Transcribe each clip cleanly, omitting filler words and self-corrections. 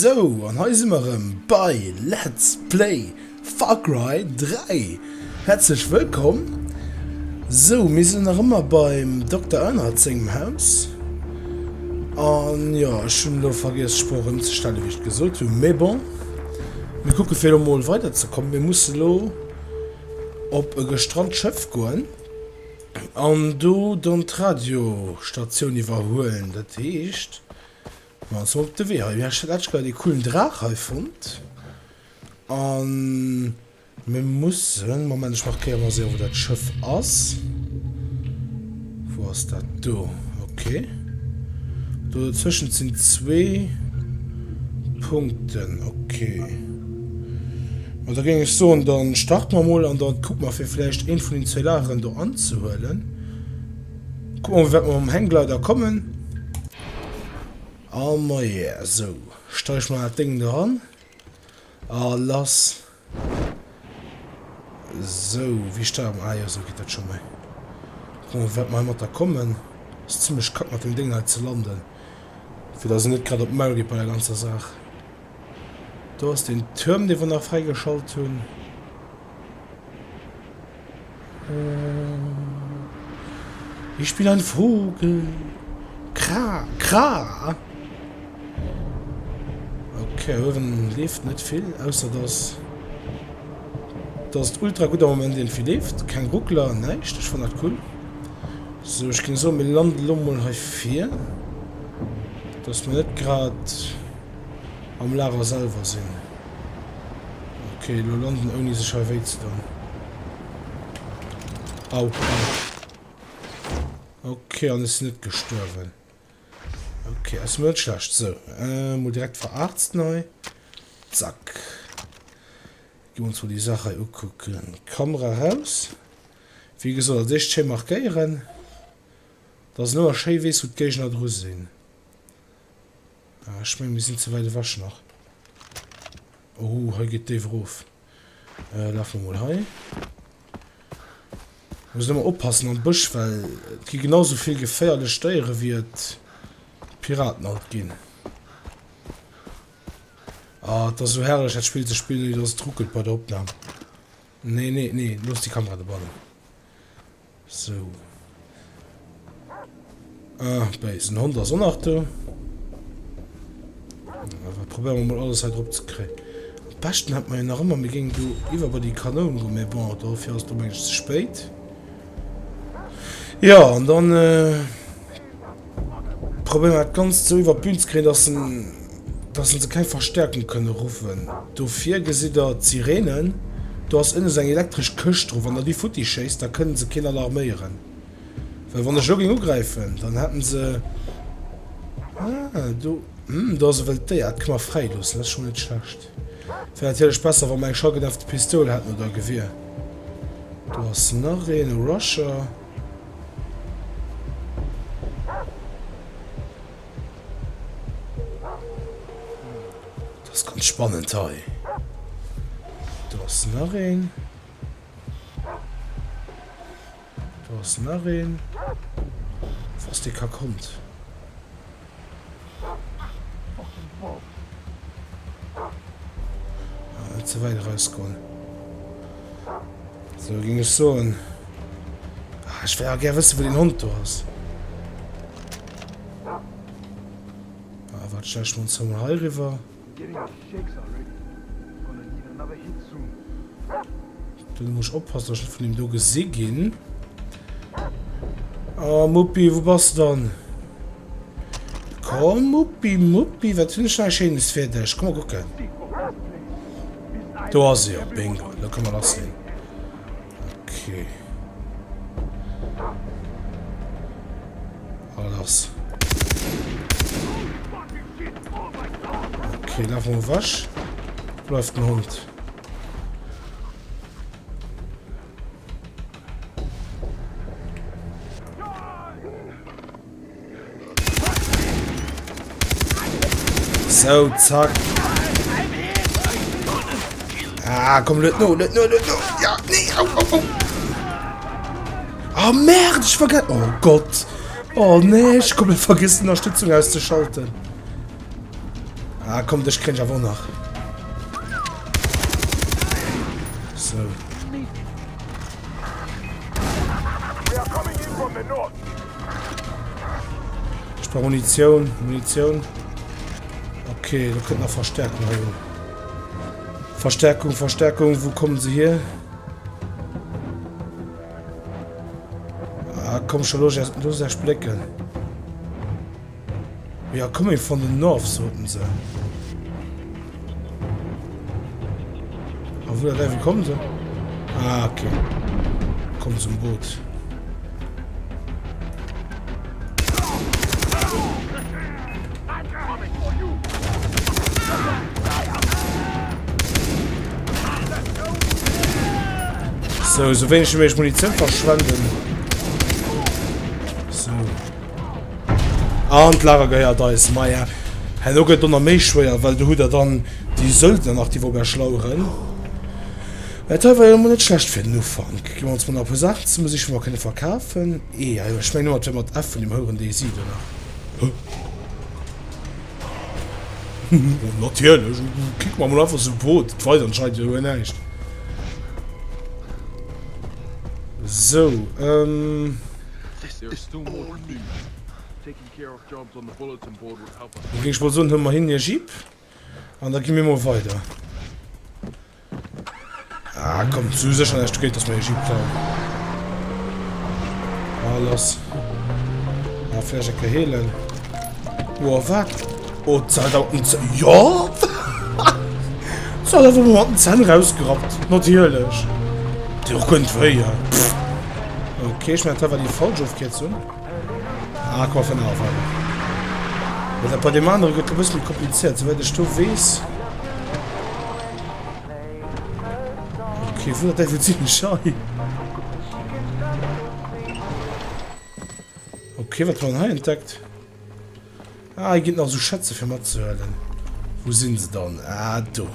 Sou, an hei si mer erëm bei Let's Play Far Cry 3. Häerzlech wëllkomm. Sou, mir sinn nach ëmmer beim Dokter Earnhardt sengem Haus. An jo, ech hunn elo vergiess d'Sprooch ëmzestellen, wéi ech et gesot hunn. Mee bon, mir kucke fir elo mol weiderzekommen. Mir musse elo op e gestrant Schëff goen. An do dann d'Radiostatioun iwwerhuelen. Dat heescht, mer ons op de Wee hei. Mir hat letzt Kéier dee coolen Draach hei fonnt. An mir mussen, Moment, ech markéiere mer séier, wou dat Schëff ass. Wou ass dat? Do, okay. Do dozwëschent sinn zwee Punkten, okay. Ma da géing ech soen, da starte mer mol an da kucke mer fir vläicht eent vun den zwéi Lageren do anzehuelen. Kucke mer, wéi wäit mer mam Hangglider kommen. A ma yeah, sou, steig mer dat Déng do an a lass. Sou, wéi steige mer? Ah jo, sou geet dat scho méi. Kucke mer, wéi wäit mer heimatter kommen. Ass zimlech kack mat deem Déng hei ze landen, fir dass en net grad op d'Maul geet bei der ganzer Saach. Do ass den Tuerm, dee wir nach fräigeschalt hunn. Ich bin ein Vogel. Kra, kra. Okay, uewen leeft net vill, ausser dass dass et ultra gutt am Moment irgendwie leeft. Keng Ruckler, näischt. Ech fannen dat cool. So, ech géing soen, mir landen elo mol hei vir, dass mir net grad am Lager selwer sinn. Ok, elo landen ouni sech hei wéi ze doen. Au, au. Ok, an ech sinn net gestuerwen. Ok, ass mol net schlecht. Sou, äh, mol direkt verarzten hei. Zack. Gi mer ons mol déi Saach hei ukucken. Kamera raus. Wéi gesot, als éischt schéi markéieren, dass en ëmmer schéi weess, wou d'Géigner dru sinn. Ah, ech mengen, mir sinn ze wäit ewech nach. Oh, hei geet déif erof. Äh, lafe mer mol hei. Muss ëmmer oppassen am Bësch, well et gi genau sou vill geféierlech Déiere wéi et Piraten alt ginn. Ah, et ass esou herrlech dat Spill ze spillen, ouni dass et ruckelt bei der Opnam. Nee, nee, nee, looss déi Kamera dobannen. Sou. Ah, béisen Hond ass och nach do. Awer probéiere mer mol alles hei drop ze kréien. Am beschten hätt mer jo nach ëmmer, mir géingen do iwwer bei déi Kanoun goen, mee bon, dofir ass et lo mengen ech ze spéit. Jo, an dann probéiere mer dat Ganzt sou iwwer d'Bün ze kréien, dass en, dass en se keng Verstärkung kënne ruffen. Dofir gesitt der d'Sirenen, do ass ënne sou eng elektresch Këscht dru, wann der déi futti schéisst, da kënne se keen alarméieren. Well wann ech elo géing ugräifen, dann hätten se... Ah, do, hm, do ass e wëllt Déier, dat kënne mer fräi loossen, dat ass scho mol net schlecht. Wär natierlech besser, wa mer eng schallgedämpfte Pistoul hätten oder e Gewier. Do ass nach een, e Rusher. Dat ass ganz spannend hei. Do ass nach een. Do ass nach een. Wou ass dee Kackhond? Ah, net ze wäit erausgoen. Sou géing ech soen. Ah, ech wéll awer gär wëssen, wou deen Hond do ass. Ah, wat stelle mer ons mol hei riwwer. Do muss ech oppassen, dass ech net vun deem do gesi ginn. Oh, Muppi, wou bass de dann? Komm, Muppi, Muppi, wat hunn ech nach Schéines fir dech? Komm mol kucken. Do ass e jo. Bingo, lo kënne mer lassleen. Okay. A lass. Okay, lafen wir ewech. Bleift den Hond. So, zack. Ah, komm, lüt no, lüt no, lüt no. Ja, nee, au, au, au. Ah, merde, ich vergesse. Oh Gott. Oh, nee, ich komplett vergessen, Unterstützung auszuschalten. Ah komm, dech kréien ech awer och nach. Sou. Ech brauch Munitioun, Munitioun. Okay, do kënnt nach Verstärkung hei un. Verstärkung, Verstärkung, wou kommen se hier? Ah, komm schon, los, los erst blécken. We are coming from the north, soten se. A wou der Däiwel kommen se? Ah, okay. Kommen zum Boot. So, so wenig wie möglich Munition verschwenden. So. An d'Lager gehéiert eis. Maja, herno gëtt et och nach méi schwéier, well do hutt der dann déi Söldner nach, déi wou op Iech laueren. Mä dat hei war jo emol net schlecht fir den Ufank. Gi mer ons mol nach e puer Saachen zesummesichen, wou mer kënne verkafen. Ee, ja, ech mengen ëmmer, et wär mat F vun deem houeren Daisy do nach. Huh? Natierlech, kicke mer mol einfach sou Boot. Et weist anscheinend jo guer näischt. Sou, ähm. Da géing ech mol soen, huele mer hinnen hir Jeep an da gi mir mol weider. Ah, komm, sou sécher näischt dogéint, dass mer hir Jeep klauen. Ah, lass. Ah, vläicht eng Kéier heelen. Boah, wat? Oh, d'Zelt awer mat den Zänn. Jo! D'Zelt einfach mol mat den Zänn rausgerappt. Natierlech. Déi och guer net wéi, ja. Pff. Okay, ech mengen, dat war déi falsch Ofkierzung. Ah, komm, mer fannen awer weider. Well dat bei deem anere gëtt e bësse méi komplizéiert, souwäit ech do weess. Okay, wou der Däiwel sinn ech hei? Okay, wat hu mer denn hei entdeckt? Ah, hei ginn et nach esou Schätze fir matzehuelen. Wou sinn se dann? Ah, do.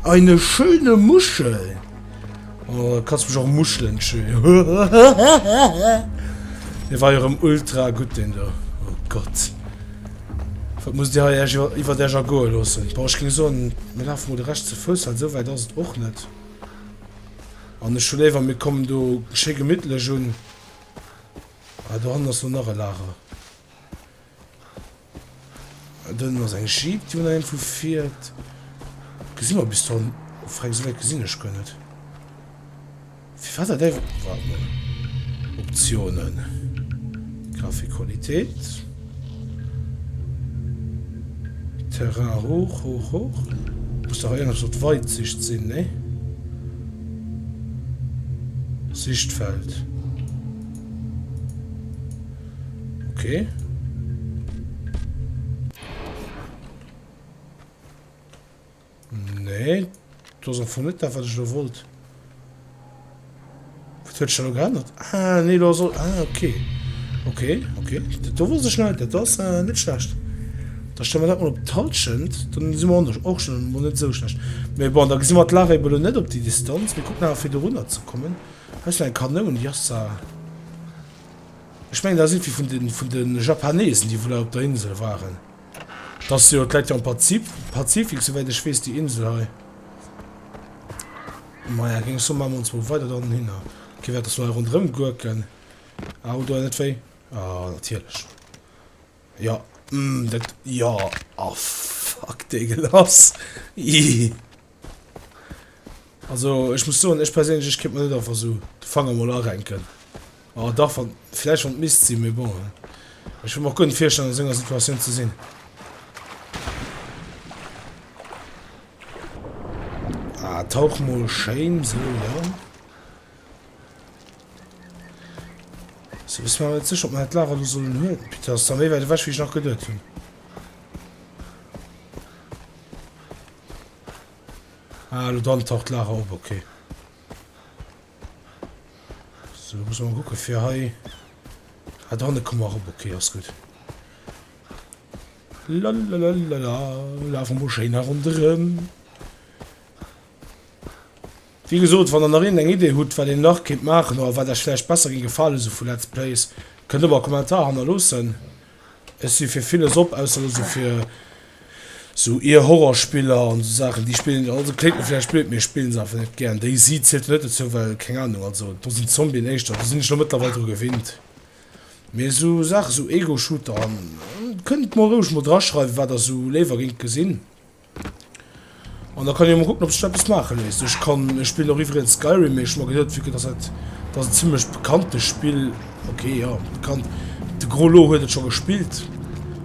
Eine schöne Muschel. Oh, kannst mech och muschelen, tschö. Dee war jo erëm ultra gutt, deen do. Oh Gott. Wat musst dir hei iech iwwert iech ergoe loossen? Bon, ech géing soen, mir lafe mol de Rescht ze Fouss, well esou wäit ass et och net. An ech hu léiwer, mir kommen do schéi gemittlech un. Ah, dohannen ass lo nach e Lager. Dohannen ass eng Jeep, déi wou nach iergendwou fiert. Gesi mer bis dohannen? Oh, freck, esou wäit gesinn ech guer net. Firwat der Däiwel? Waart mol. Optionen. Grafikqualität. Terrain hoch, hoch, hoch. Muss dach iergendwas mat Weitsicht sinn, nee? Sichtfeld. Okay. Nee, dat ass am Fong net dat, wat ech elo wollt. Wat huet sech da elo geännert? Ah, nee, do ass och... Ah, okay. Okay, okay. Dat do wosst ech net. Dat ass äh, net schlecht. Da stelle mer dat mol op d'Halschent. Dann si mer och schon mol net esou schlecht. Mee bon, da gesi mer d'Lara eben elo net op déi Distanz. Mir kucken awer, fir dorunner ze kommen. Hei ass nach eng Kanoun, déi ass zwar... Ech mengen, dat ass iergendwéi vun de, vun de Japanesen, déi wuel hei op der Insel waren. Dass jo, et läit jo am Pazif Pazifik, souwäit ech weess, déi Insel hei. Maja, géing ech soen, maache mer ons mol weider dann hinner. Okay, wäert dass mer hei ronderëm gurken. Au, do net wéi? Ah, natierlech. Jo, mm, dat, jo, oh fuck, deegelass. Ih. Also ech muss soen, ech perséinlech, ech kéint mer net einfach esou de Fanger mol arenken. Oh dach, wann, vläicht wann et misst sinn, mee bon. Ech wëll mer och guer net virstellen an esou enger Situatioun ze sinn. Ah, tauch mol schéin, sou, jo. Sou, ech si mer awer net sécher, ob mer dat Lager elo sollen huelen. Putain, ass da méi wäit ewech, wéi ech nach geduet hunn. Ah, elo dann taucht d'Lara op, okay. So, muss mal gucken, fir hei. Ah, da hanne komme mer erop, okay, ass gutt. Lalalala, lafe mol schéin hei ronderëm. Wéi gesot, wann der nach iergendeng Idee hutt, wat een nach kéint maachen oder wat iech vläicht besser géing gefalen esou vu Let's Plays, kënnt ëmmer e Kommentar hannerloossen. Ech si fir villes op, ausser elo sou fir sou ier Horrorspiller an sou Saachen. Déi spillen, also kléngt lo vläicht blöd, mee ech spillen se einfach net gären. DayZ zielt do net dozou, well keng Ahnung, also do sinn d'Zombien éischter, do sinn ech lo mëttlerweil dru gewinnt. Mee sou Saachen, sou Ego-Shooter an, kënnt mol roueg mol draschreiwen, wat der sou léiwer géingt gesinn. An da kann ech jo mol kucken, ob sech do eppes maache léisst. Ech kann, ech spillen och iwwregens Skyrim, mee ech hu mer geduet, vue que dass dat, dat ass en zimlech bekannte Spill, ok, jo, bekannt, de Gros Lot huet et scho gespillt,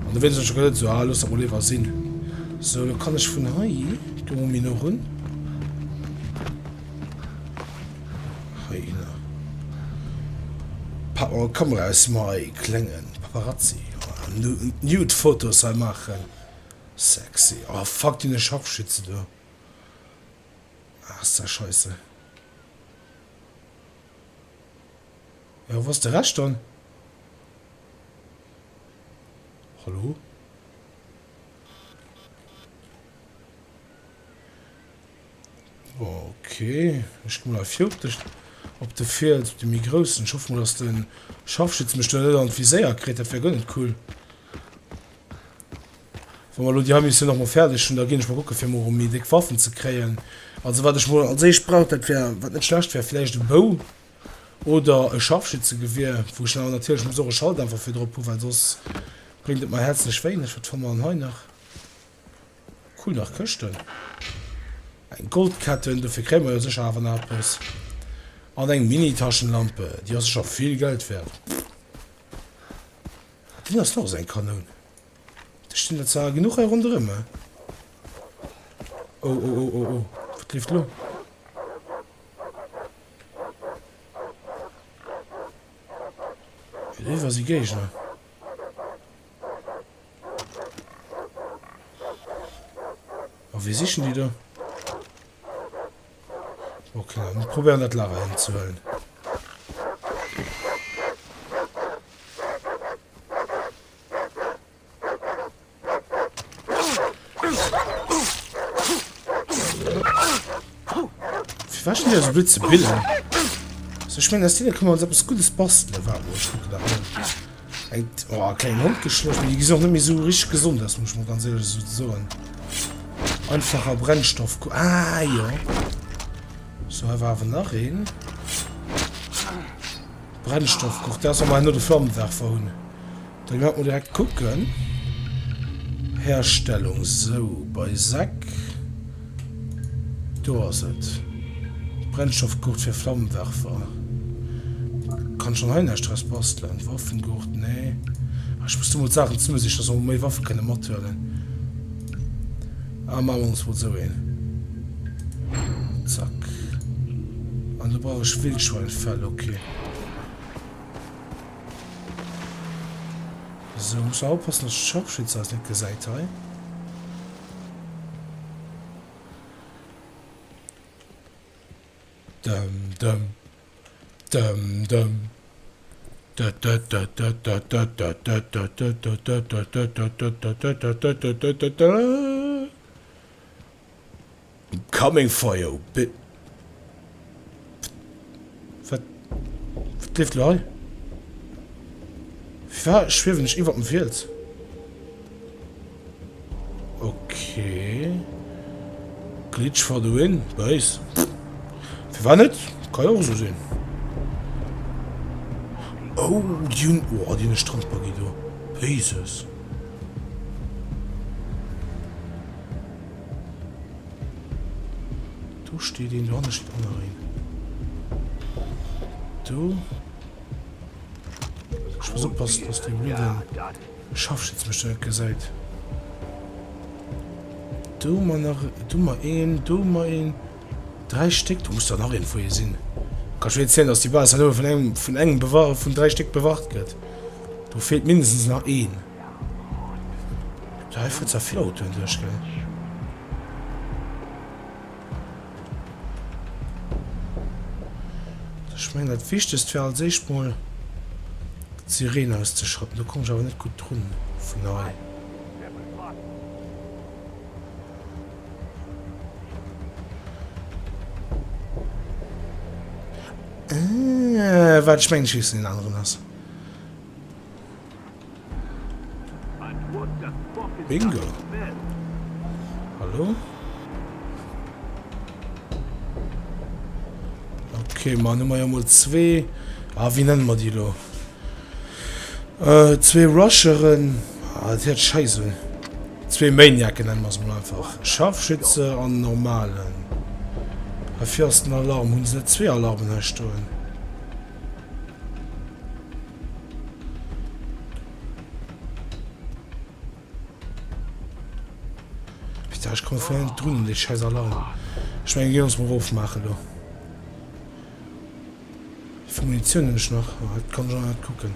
an dowéinst hunn ech geduet, sou, ah, looss dat mol léiwer sinn. Sou, lo kann ech vun hei, do mol méi no run, heihinner, pake mer d'Kamera aus, mei klenge Paparazzi, Nude-Fotos hei maachen. Sexy. Oh fuck, déi hunn e Scharfschütze do. Ah, ass dat scheisse. Jo, wou ass de Rescht dann? Hallo? Ok, ech gi mol hei vir op de, op de Fiels, op de méi groussen. Ech hoffe mol, dass de Scharfschütz mech do net an d'Viséier kritt, dat wär guer net cool. Wa mer elo déi hei Missioun nach mol fäerdeg hunn, da ginn ech mol kucke fir mol erëm méi déck Waffen ze kréien. Also wat ech mol als éischt brauch, dat wär, wat net schlecht wär, vläicht e Bou oder e Scharfschützegewier, wou ech awer natierlech muss och e Schalldämpfer fir drop hu, well soss bréngt et mer häerzlech wéineg. Wat fanne mer dann hei nach? Cool, nach Këschten. Eng Goldketten, dofir kréie mer jo sécher awer nach eppes. An eng Mini-Taschenlampe, déi ass sécher vill Geld wäert. Deen ass nach esou eng Kanoun. Do stinn der zwar genuch hei ronderëm, he? Oh, oh, oh, oh, oh. Wat leeft elo? Eriwwer si Géigner. A wéi sichen déi do? Okay, mir probéieren dat Lager hinzehuelen. Firwat stinn déi esou blöd ze billen? So, ech mengen, aus deene kënne mer ons eppes Guddes bastelen. Waart mol, ech kucken dat mol. Eng, oh, kleng Hond geschluecht, mee déi gesinn och net méi esou richteg gesond aus, muss ech mol ganz éierlech esou soen. Einfacher Brennstoff, ah, jo. So, hei war awer nach een. Brennstoffgurt, dat ass, wa mer herno de Flammenwerfer hunn. Da gi mer mol direkt kucken. Herstellung, sou, bei Säck. Do ass et. Brennstoffgurt fir Flammenwerfer. Kann schon hei näischt draus bastelen. Waffengurt, nee. Ah, ech muss do mol d'Saachen zesummesichen, dass mer mol méi Waffe kënne mathuelen. Ah, maache mer ons mol sou een. Zack. An do brauch ech Wildschweinfell, okay. Sou, muss mer oppassen, dass de Scharfschütze eis net gesäit hei. Dëm, dëm, dëm, dëm. I'm coming for you, bi. Wat, wat leeft elo hei? Firwat schwiewen ech iwwert dem Fiels? Ok. Glitch for the win. Béis. Firwat net? Ka jo och esou sinn. Oh, déi hunn, oh, déi hunn e Strandbuggy do. Béises. Do steet een, dohanne steet och nach een. Do. Ech muss oppassen, dass dee blöden Scharfschütz mech do net gesäit. Do hu mer nach, do hu mer een, do hu mer een. Dräi Stéck, do muss der nach een vu hier sinn. Kann ech mir net zielen, dass déi Base nëmme vun engem, vun engem bewa, vun dräi Stéck bewacht gëtt. Do feelt mindestens nach een. Hei fuert zwar vill Autoen duerch, gell? Ech mengen dat wichtegst wär als éischt mol d'Sireen auszeschalten. Do kommen ech awer net gutt drun vun hei. Äh, waart, ech mengen ech weess wou deen aneren ass. Bingo. Hallo? Okay, man, hu mer jo mol zwee. Ah, wéi nenne mer déi elo? Äh, zwee Rusheren. Ah, dat héiert scheiss un. Zwee Maniaken nenne mer se mol einfach. Scharfschütze an normalen. Heifir ass den Alarm. Hunn se net zwee Alarmen hei stoen? Putain, ech komme vun net drun un dee scheiss Alarm. Ech mengen, ginn ons mol erof maachen do. Wéi vill Munitioun hunn ech nach? Oh, dat kann ech och nach net kucken.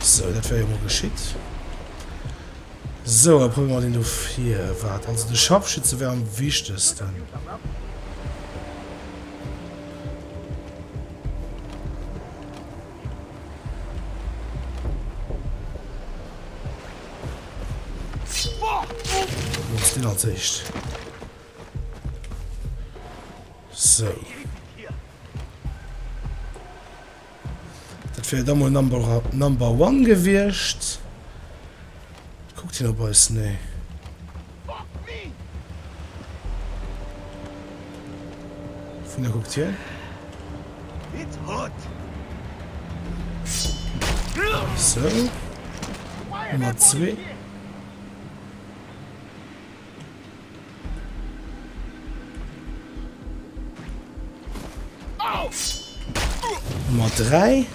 Sou, dat wär jo mol geschitt. Sou, da probéiere mer deen do vir. Waart, also de Scharfschütze wär am wichtegsten. Los, deen als éischt. Sou. Dat wär da mol Number, Number One gewiescht. Kuckt hien op eis? Nee. Vun der kuckt hien. Sou. Nummer 2. Nummer 3.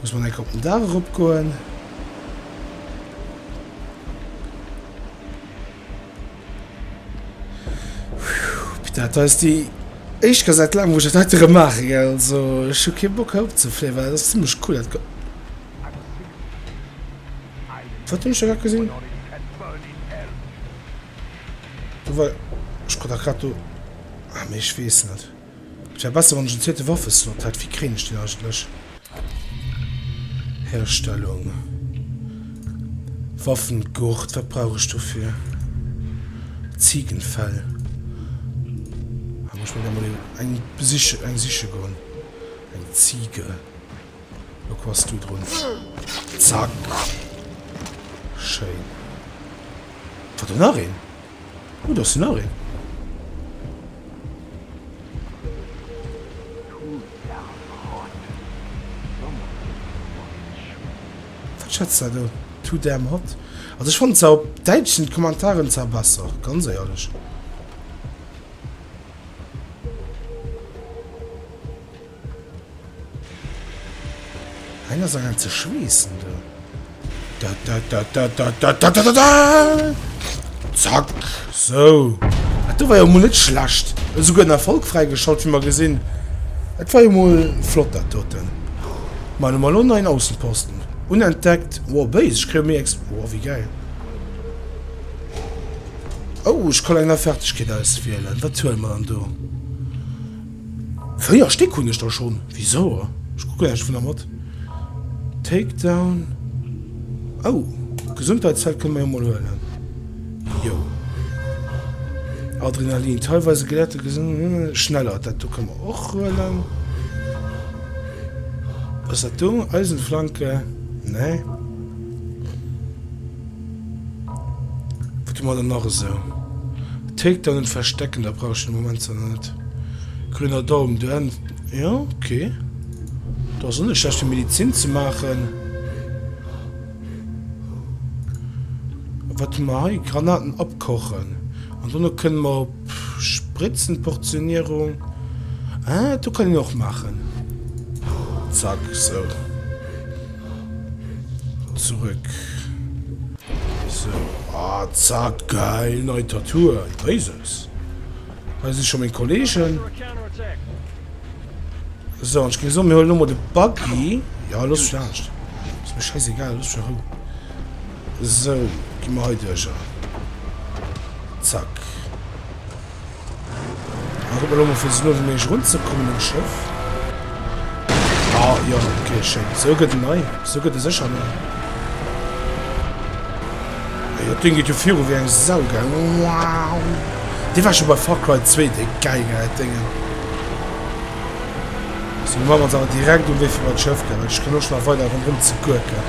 Muss man enk op den Daach erop goen. Putain, dat ass déi éischt Kéier säit laangem, wou ech dat heite rëm maachen, gell. Also, ech hu kee Bock hei opzefléien, well dat ass zimmlech cool, dat. Wat hunn ech da grad gesinn? Do war. Ech krut da grad do. Ah, mee ech weess net. Et wär besser wann ech en zweete Waffeslot hätt. Wéi kréien ech deen eigentlech? Herstellung. Waffengurt, wat brauch ech dofir? Ziegenfell. Ah, muss ech mir da mol eng besiche, eng siche goen. Eng Ziege. Lo bass du drun. Zack. Schéin. War do nach een? Oh, do ass nach een. Wat schwätzt dat do? Too damn hot? Also ech fannen zwar op Däitsch sinn d'Kommentaren zwar besser, ganz éierlech. Hien ass amgaang ze schweessen do. Da da da da da da da da da da! Zack! Sou. Dat do war jo mol net schlecht. Esouguer en Erfolg fräigeschalt, wéi mer gesinn. Dat war jo mol flott, dat doten. Ma hu mer elo en neien Aussenposten unentdeckt. Wow, béis, ech kréie méi Ex. Wow, wéi gäil. Oh, ech kann eng nei Fertigkeet auswielen. Wat huele mer dann do? 4 Stéck hunn ech der schonn. Wéi sauer. Ech kucken näischt dovunner mat. Takedown. Oh, Gesundheitszelt kënne mer jo mol huelen. Jo. Adrenalin. Teilweise gelehrte Gesund schneller. Dat do kënne mer och huelen. Was ass dat do? Eisenflanke. Nee. Wat hu mer dann nach esou? Takedown und Verstecken, da brauch ech den Moment zwar nach net. Grüner Daumen, du en, jo, okay. Dat ass och net schlecht fir Medizin ze maachen. Wat hu mer hei? Granaten abkochen. An dono kënne mer op Spritzenportionierung. Ah, do kann een och maachen. Zack, sou. Zurück. So. Ah, zack, geil, nei Tattooen. Jesus. Hei si scho meng Kollegen. So, an ech géing soen, mir huelen elo mol de Buggy. Ja, looss mech laanscht. Ass mir scheißegal, looss mech a Rou. Sou, gi mer hei duercher. Zack. An kucke mer elo mol fir esou no wéi méiglech erunzekommen um Schëff. Ah, jo, okay, schéin. Sou gëtt en nei. Sou gëtt e sécher nei. Jo, dat Ding geet jo viru wéi eng Sau, gell? Wow! Dee war scho bei Far Cry 2 déi gäil, gell, dat Déngen. Sou, mir maachen ons awer direkt um Wee fir bei d'Schëff, gell, well ech keng Loscht nach weider ronderëm ze gurken.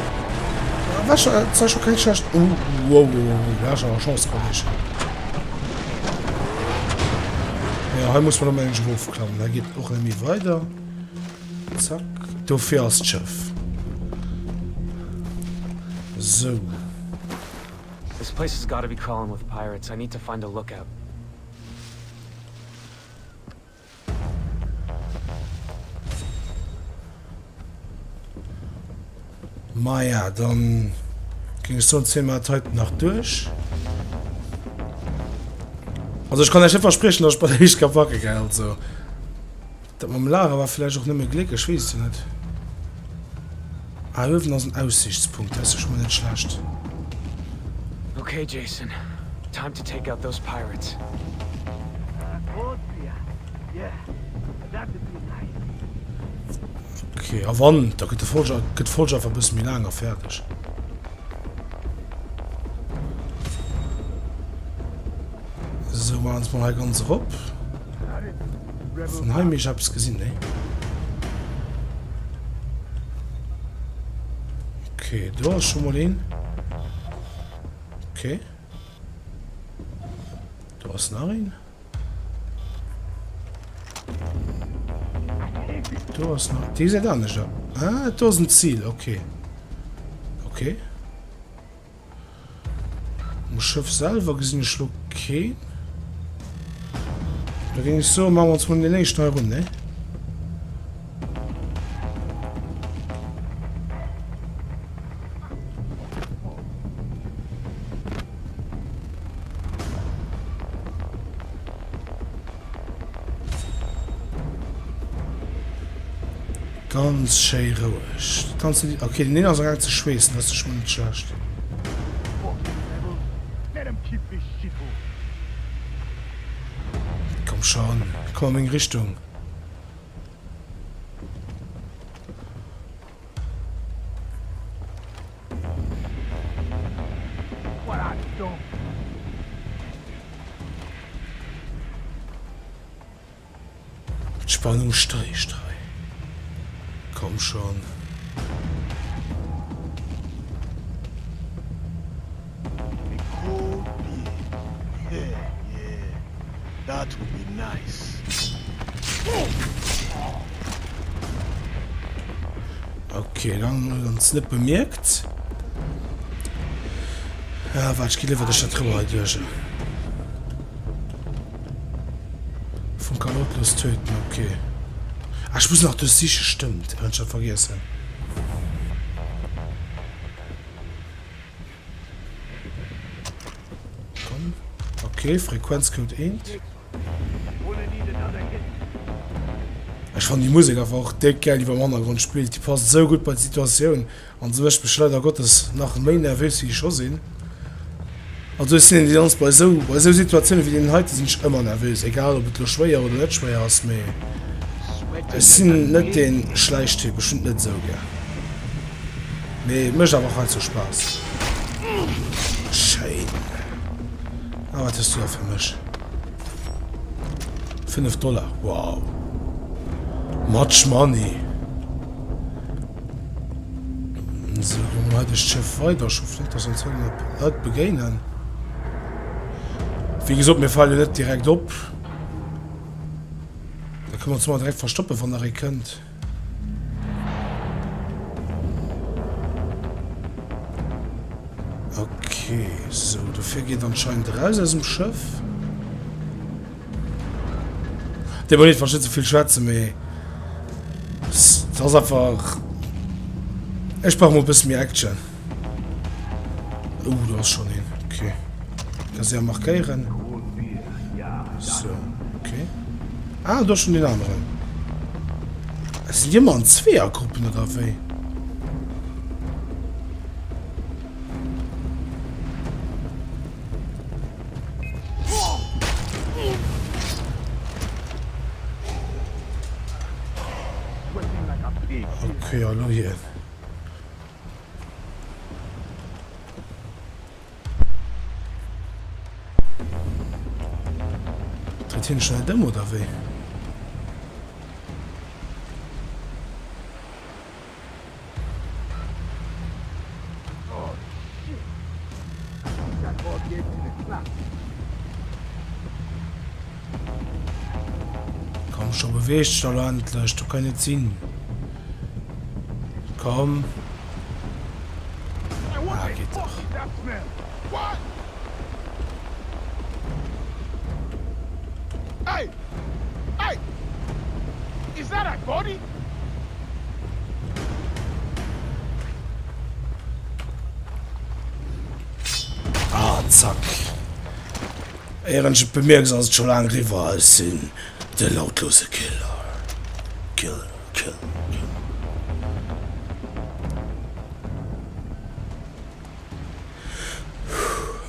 War scho, dat war scho keng schlecht. Oh, wow, wow, wow, da hat ech awer Chance, Kolleg. Jo, hei muss man elo mengen ech erofklammen. Hei geet och net méi weider. Zack, dofir ass d'Schëff. Sou. This place has gotta be crawling with pirates. I need to find a lookout. Maja, dann géing ech soen, zéie mer dat heiten nach duerch. Also ech kann lech net verspriechen, dass ech bei der éischt ka packe, gell, also. Dat mam Lager war villäicht och nëmme Gléck, ech weess et jo net. Ah, uewen ass en Aussichtspunkt, dat ass jo scho mol net schlecht. Okay, Jason, time to take out those pirates. Okay, a wann, da gëtt de Folge, gëtt d'Folge einfach e bësse méi laang a fäerdeg. Sou, maachen ons mol hei ganz erop. Vun hei méi ech eppes gesinn, nee. Okay, do ass scho mol een. Okay. Do ass nach een. Do ass nach... Dee gesäit anescht aus. Ah, do ass en Zil, okay. Okay. Um Schëff selwer gesinn ech lo keen. Da géing ech soen, maache mer ons mol den éischten hei erun, ne? Ganz schéi roueg. Ganz okay, den een ass amgaang ze schweessen, dat ass jo scho mol net schlecht. Komm schon, komm a meng Richtung. D'Spannung steigt hei. Komm schon. Okay, dann huet ons net bemierkt. Ah, waart, ech gi léiwer duerch dat Rouer hei duerch. Vum Kalotlos töten, okay. Ah, ech muss nach duerchsichen, stëmmt. Hat ech dat vergiessen. Komm. Okay, Frequenzcode 1. Ech fannen déi Musek einfach och déck gäil, déi beim Hannergrond spillt. Déi passt esou gutt bei d'Situatioun an se mécht mech leider Gottes nach méi nervös wéi ech scho sinn. Also ech sinn een deen ons bei esou bei esou Situatioune wéi deenen heite sinn ech ëmmer nervös, egal ob et elo schwéier oder net schwéier ass, mee ech sinn net dee Schläichtyp, ech hunn et net esou gär. Mee et mécht awer och heiansdo Spaass. Schéin. Ah, wat hues du da fir mech? 5 Dollar, wow. Much money. So, gehen wir hei duerch d'Schëff weider. Ech hoffen net, dass ons hei nach Leit begéinen. Wéi gesot, mir fale jo net direkt op. Da kënne mer ons mol direkt verstoppen, wann nach ee kënnt. Okay, so, dofir geet anscheinend raus aus dem Schëff. Dir mer leed, wann ech net sou vill schwätzen, mee et ass einfach, ech brauch mol e bësse méi Action. Oh, do ass schonn een. Okay. Ka séier markéieren. So, okay. Ah, do ass schonn deen aneren. Sinn déi ëmmer an Zweeërgruppen oder wéi? Okay, hallo hier. Dréit hien sech net ëm, oder wéi? Komm scho, beweeg dech da lo endlech, do kann net sinn. Komm. Ah, geet dach. Ah, zack. Éier ech et bemierks, ass et scho laang eriwwer. Ech sinn de lautlose Killer. Killer, Killer, Killer.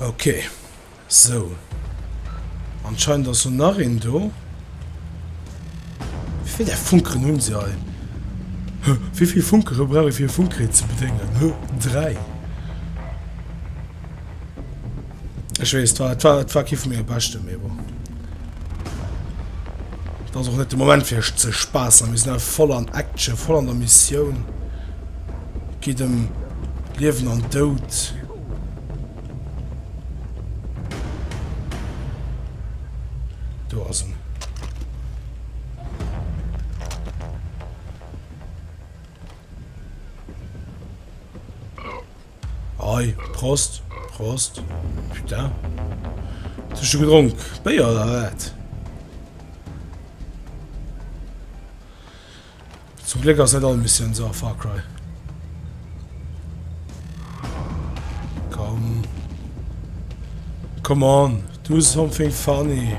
Ok, sou. Anscheinend ass jo nach een do. Wéi vill där Funkeren hunn se hei? Wéi vill Funkere brauch ee fir e Funkgerät ze bedéngen? 3. Ech weess, et war, et war, et war kee vu menge beschten, mee bon. Et ass och net de Moment fir ze spaassen. Mir sinn hei voll an Action, voll an der Missioun. Et geet ëm Liewen an Doud. Do ass en. Ei, Prost, Prost. Putain. Was hast du gedronk? Béier oder wat? Zum Gléck ass net all Missioun sou a Far Cry. Komm. Come on, do something funny.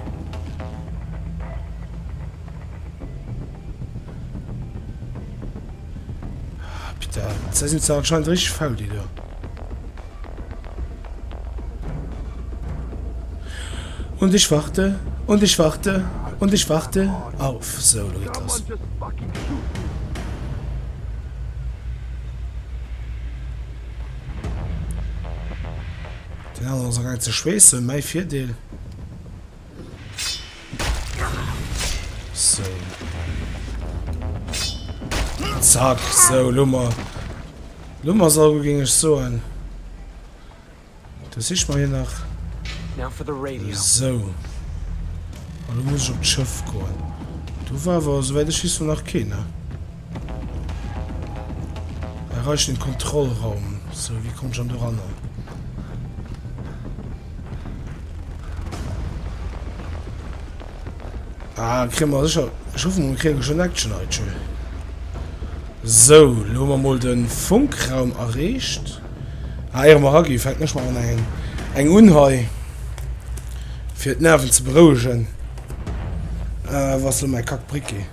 Ah, putain, da sind sie anscheinend richtig faul, die da. Und ich warte, und ich warte, und ich warte auf. So, lo geet lass. Den aneren ass amgaang ze schweessen, mäi Virdeel. Sou. Zack, sou, lo mer. Lo mer se alleguer, géing ech soen. Da sich mer hier nach. Sou. A lo muss ech op d'Schëff goen. Do war awer, souwäit ech weess, nach keen, ne? Erreiche den Kontrollraum. Sou, wéi kommt ech an do ran? Ah, kréie mer sécher. Ech hoffen mol, mir kréie geschwënn Action hei. Tschö. Sou, lo hu mer mol de Funkraum erreecht. Ah, éier mer eragi fänken ech mol an eng eng un hei, fir d'Nerven ze berouegen. Äh, wou ass lo mäi Kackbriquet?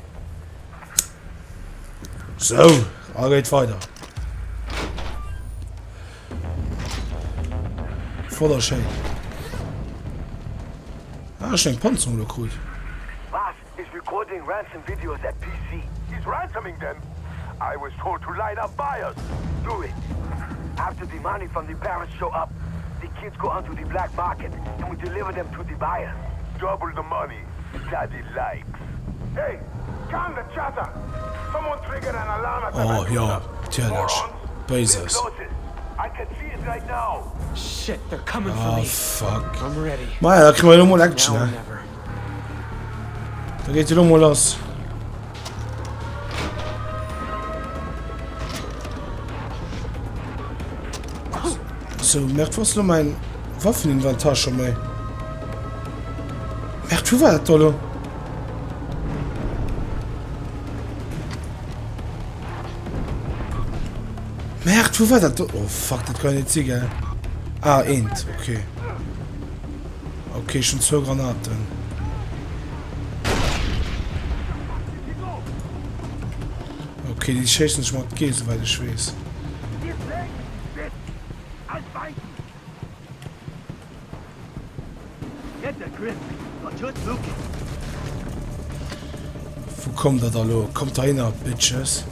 Sou, a geet weider. Wonnerschéin. Ah, ech hunn eng Panzerung elo krut. Vaas is recording ransom videos at PC. He's ransoming them? I was told to line up buyers. Do it. After the money from the parents show up, the kids go onto the black market and we deliver them to the buyers. Double the money daddy likes. Hey, calm the chatter. Someone triggered an alarm at the Oh, jo, natierlech. Béises. Ah, fuck. Maja, da kréie mer elo mol Action, he? Da geet elo mol lass. Sou, Merde, wou ass elo mäin Waffeninventar scho méi? Merde, wou war dat do elo? Merde, wou war dat do? Oh fuck, dat kann jo net si, gell? Ah, eent, okay. Okay, ech hunn zwou Granaten. Okay, déi schéissen sech mat G, souwäit ech weess. Wou kommt der da lo? Kommt heihinner, Bitches.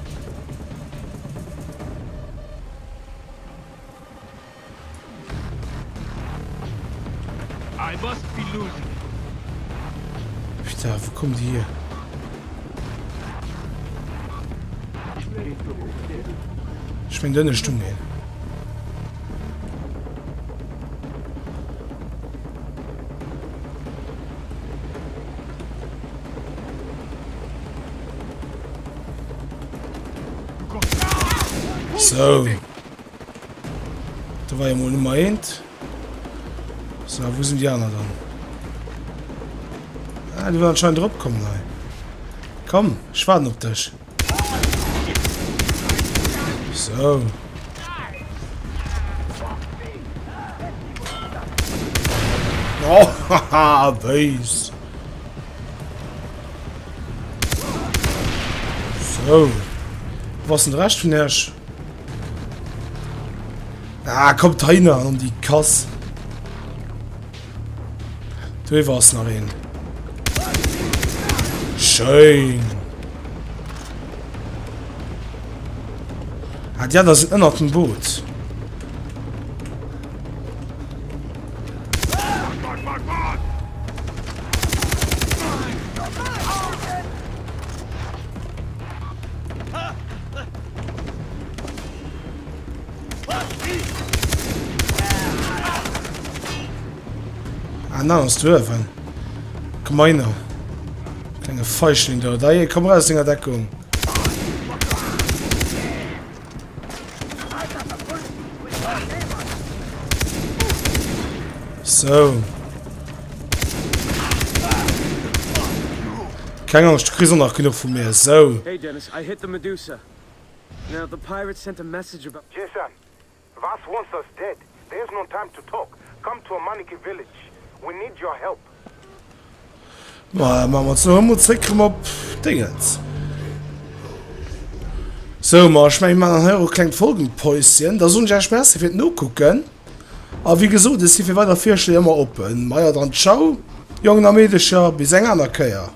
Alter, wou kommen déi hier? Ech mengen dënne stung een. Sou. Do war jo mol Nummer eent. So, wou sinn déi aner dann? Ah, déi wëll anscheinend eropkommen hei. Komm, ech waarden op dech. So. Oh, haha, béis. So. Wo ass denn de Rescht vun Iech? Ah, kommt heiner an déi Kass. Do iwwer ass nach een. Schéin. Ah, déi aner sinn ënnert dem Boot. Ah, na ass du uewen. Komm heiner. Klenge Feichling do. Da, komm raus aus denger Deckung. So. Keng Angscht, du kriss och nach genuch vu mir. So. Hey Dennis, I hit the Medusa. Now the pirates sent a message about Jason, Vaas wants us dead. There's no time to talk. Come to Amanaki village. We need your help. Ma maache mer elo emol zréck erëm op Dingens. Sou, ma ech mengen, mir maachen hei och e klengt Folgenpäuschen. Da soen ech Iech Merci fir d'Nokucken. A wéi gesot, ech si fir weider Virschléi ëmmer oppen. Majo dann, ciao, Jongen a Meedecher, bis eng aner Kéier.